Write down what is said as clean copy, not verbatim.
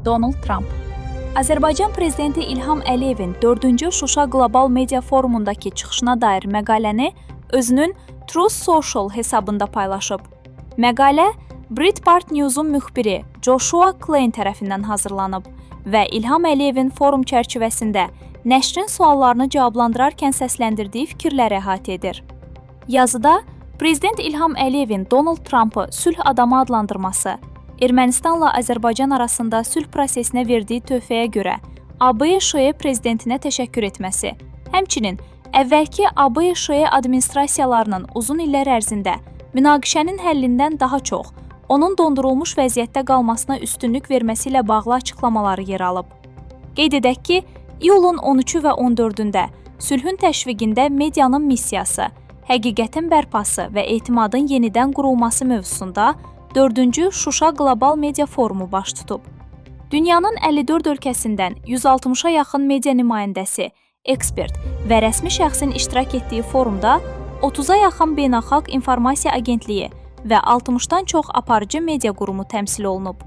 Donald Trump. Azərbaycan prezidenti İlham Əliyevin 4-cü Şuşa Qlobal Media Forumundakı çıxışına dair məqaləni özünün Truth Social hesabında paylaşıb. Məqalə Breitbart News-un müxbiri Joshua Klein tərəfindən hazırlanıb və İlham Əliyevin forum çərçivəsində nəşrin suallarını cavablandırarkən səsləndirdiyi fikirləri əhatə edir. Yazıda Prezident İlham Əliyevin Donald Trumpı sülh adamı adlandırması, Ermənistanla Azərbaycan arasında sülh prosesinə verdiyi töhfəyə görə ABŞ prezidentinə təşəkkür etməsi, həmçinin əvvəlki ABŞ administrasiyalarının uzun illər ərzində münaqişənin həllindən daha çox onun dondurulmuş vəziyyətdə qalmasına üstünlük verməsi ilə bağlı açıqlamaları yer alıb. Qeyd edək ki, iyulun 13-ü və 14-ündə sülhün təşviqində medianın missiyası, həqiqətin bərpası və etimadın yenidən qurulması mövzusunda 4-cü Şuşa Qlobal Media Forumu baş tutub. Dünyanın 54 ölkəsindən 160-a yaxın media nümayəndəsi, ekspert və rəsmi şəxsin iştirak etdiyi forumda 30-a yaxın beynəlxalq informasiya agentliyi və 60-dan çox aparıcı media qurumu təmsil olunub.